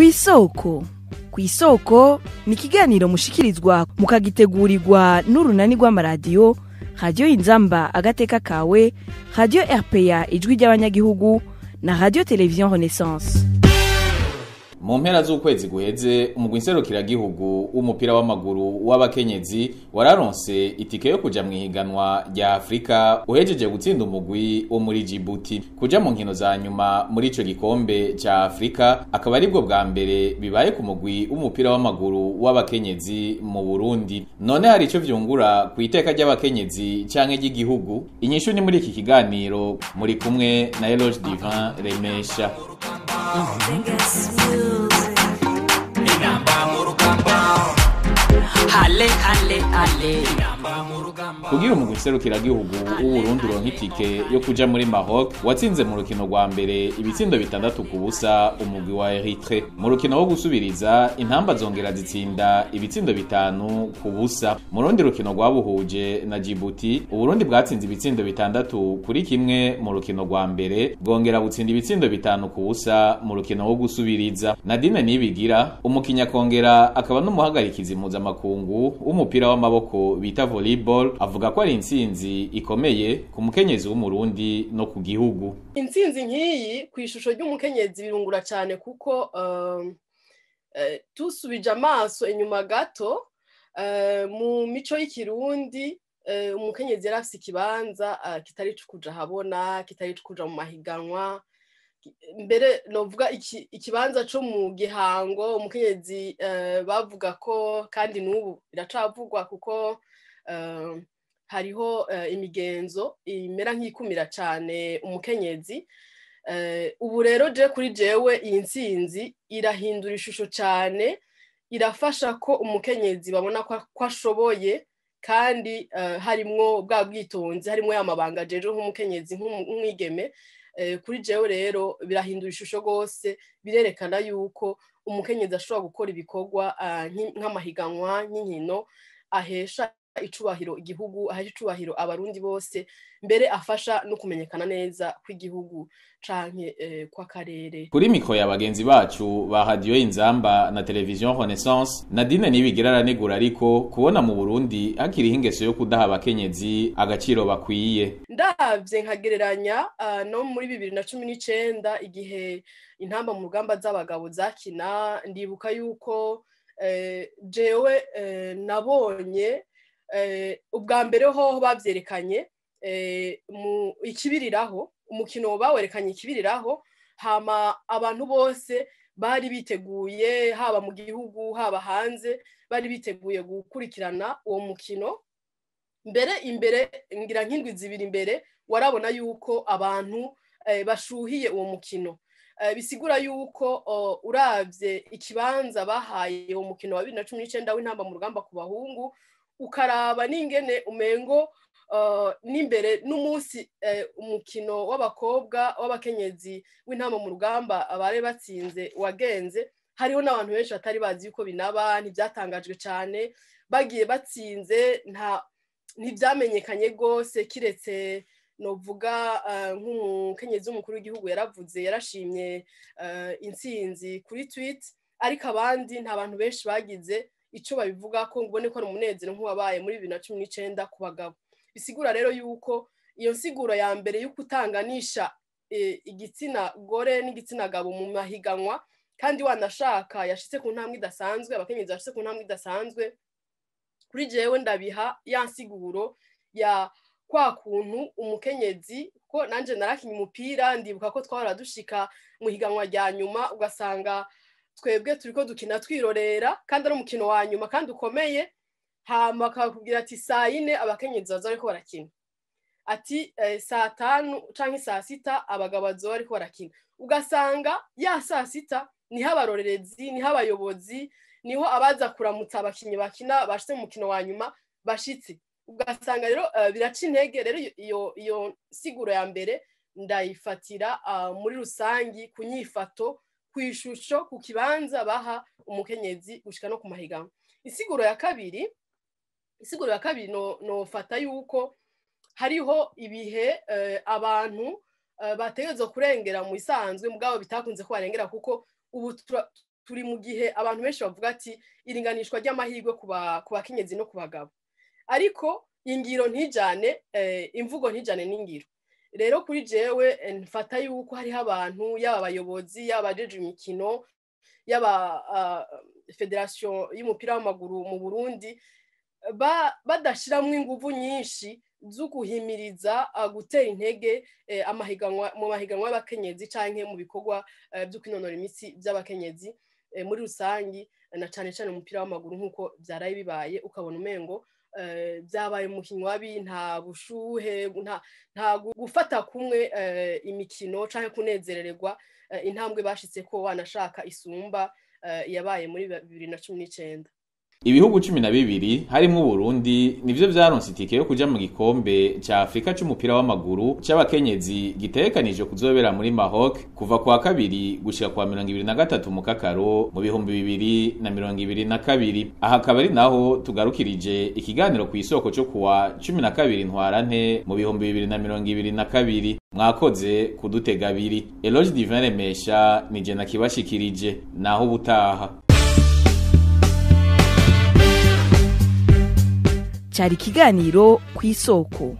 Kw'isoko. Kw'isoko ni ikiganiro mushikirizwa mukagitegurirwa n'urunani rw'amaradiyo Radiyo Inzamba Agateka Kawe, Radiyo RPA Ijwi ry'Abanyagihugu na Radiyo Televiziyo Renaissance. Mu mpera z'ukwezi guheze, umugwi nserukiragihugu w'umupira w'amaguru w'abakenyezi wararonse itike yo kuja mw'ihiganwa rya Afrika, uhejeje gutsinda umugwi wo muri Djibouti. Kuja mu nkino za nyuma muri ico gikombe ca Afrika akaba aribwo bwa mbere bibaye ku mugwi w'umupira w'amaguru w'abakenyezi mu Burundi. None hari ico vyungura ku iteka ry'abakenyezi canke ry'igihugu? Inyishu ni muri iki kiganiro. Muri kumwe na Eloge Divin Remesha. Kugira umugwi nserukiragihugu w'Uburundi uronke itike yo kuja muri Maroc, watsinze mu rukino rwa mbere ibitsindo 6-0 umugwi wa Eritrea. Mu rukino wo gusubiriza, intamba zongera zitsinda ibitsindo 5-0. Mu rundi rukino rwabuhuje na Djibouti, Uburundi bwatsinze ibitsindo 6-1 mu rukino rwa mbere, bwongera butsinda ibitsindo 5-0 mu rukino wo gusubiriza. Nadine Nibigira, umukinya akongera akaba n'umuhagarikizi mpuzamakungu w'umupira w'amaboko bita volleyball, avuga ko ari intsinzi ikomeye ku mukenyezi w'Umurundi no ku gihugu. Intsinzi nk'iyi ku ishusho ry'umukenyezi birungura cyane, kuko tusubije amaso inyuma gato, mu mico y'ikirundi umukenyezi yari afise ikibanza kitari kuja habona, kitari kuja mu mahiganwa. Mbere novuga ikibanza co mu gihango umukenyezi bavuga ko, kandi n'ubu biracavugwa, kuko hariho imigenzo imera nk'ikumira cane umukenyezi. Ubu rero je kuri jewe iyi ntsinzi irahindura ishusho cane, irafasha ko umukenyezi babona ko ashoboye, kandi harimwo bwa bwitonzi, harimwo ya mabanga jeje nk'umukenyezi, nk'umwigeme. Kuri jewe rero birahindura ishusho gose, birerekana yuko umukenyezi ashobora gukora ibikorwa nk'amahiganwa, nk'inkino, ahesha icubahiro igihugu, ahesha icubahiro abarundi bose, mbere afasha no kumenyekana neza kw'igihugu canke kw'akarere. Kuri mikro ya bagenzi bacu ba Radio Inzamba na Television Renaissance, Nadine Nibigira aranegura ariko kubona mu Burundi hakiriho ingeso yo kudaha abakenyezi agaciro bakwiye. Ndavye nkagereranya no muri 2019, igihe intamba mu rugamba z'abagabo zakina, ndibuka yuko jewe nabonye ubwa mbere hoho bavyerekanye mu ikibiriraho, umukino bawerekanye ikibiriraho, hama abantu bose bari biteguye, haba mu gihugu haba hanze, bari biteguye gukurikirana uwo mukino. Mbere imbere ngira nk'indwi zibiri imbere warabona yuko abantu bashuhiye uwo mukino. Bisigura yuko uravye ikibanza bahaye uwo mukino wa 2019 w'intamba mu rugamba ku bahungu, ukaraba n'ingene umengo n'imbere n'umunsi umukino w'abakobwa w'abakenyezi w'intamba mu rugamba abare batsinze wagenze, hariho n'abantu benshi batari bazi yuko binaba, ntibyatangajwe cyane, bagiye batsinze nta ntibyamenyekanye gose, kiretse novuga nk'umukenyezi w'umukuru w'igihugu yaravuze, yarashimye intsinzi kuri tweet, ariko abandi nta bantu benshi bagize ico babivuga ko ngubone ko ari umunezero nk'uwabaye muri 2019 ku bagabo. Bisigura rero yuko iyo nsiguro ya mbere yo kutanganisha igitsina gore n'igitsina gabo mu mahiganwa, kandi wanashaka yashitse ku ntambwe idasanzwe, abakenyezi bashitse ku ntambwe idasanzwe, kuri jewe ndabiha ya nsiguro ya kwa kuntu umukenyezi, ko nanje narakinye umupira, ndibuka ko twahora dushika mu higanwa rya nyuma ugasanga twebwe turiko dukina twirorera, kandi ari umukino wa nyuma kandi ukomeye, hama bakakubwira ati saa 4 abakenyezi baza bariko barakina, ati saa 5 canke saa 6 abagabo baza bariko barakina, ugasanga ya saa 6 niho abarorerezi, niho abayobozi, niho abaza kuramutsa abakinyi bakina bashitse mu mukino wa nyuma bashitse, ugasanga rero biraca intege. Rero iyo siguro ya mbere ndayifatira muri rusangi ku nyifato, ku ishusho, ku kibanza baha umukenyezi gushika no ku mahiganwa. Isiguro ya kabiri, nofata yuko hariho ibihe abantu bategerezwa kurengera mu isanzwe, mugabo bitakunze ko barengera, kuko ubu Turi mu gihe abantu benshi bavuga ati iringanishwa ry'amahirwe ku bakenyezi no ku bagabo, ariko ingiro ntijane, imvugo ntijane n'ingiro. Rero kuri jewe mfata yuko hariho abantu, yaba abayobozi, yaba abajeje imikino, yaba fédération y'umupira w'amaguru mu Burundi, badashiramwo inguvu nyinshi zo guhimiriza, gutera intege amahiganwa mu mahiganwa y'abakenyezi canke mu bikorwa byo kwinonora imitsi by'abakenyezi muri rusangi, na cane cane umupira w'amaguru, nk'uko vyaraye bibaye, ukabona umengo byabaye mu kinywabi, nta bushuhe, nta gufata kumwe imikino canke kunezerererwa intambwe bashitse ko wanashaka isumba yabaye muri 2019. Ibihugu 12 harimwo Burundi nivyo vyaronse itike yo kuja mu gikombe ca Afrika c'umupira w'amaguru c'abakenyezi gitegekanijwe kuzobera muri Maroc kuva kwa 2 gushika kwa 23 mu Kakaro mu 2022. Aha akaba ari naho tugarukirije ikiganiro ku Isoko co kuwa 12 Ntwarante mu 2022. Mwakoze kudutega abiri. Eloge Divin Remesha nije nakibashikirije, naho ubutaha. Cyari ikiganiro Ku Isoko.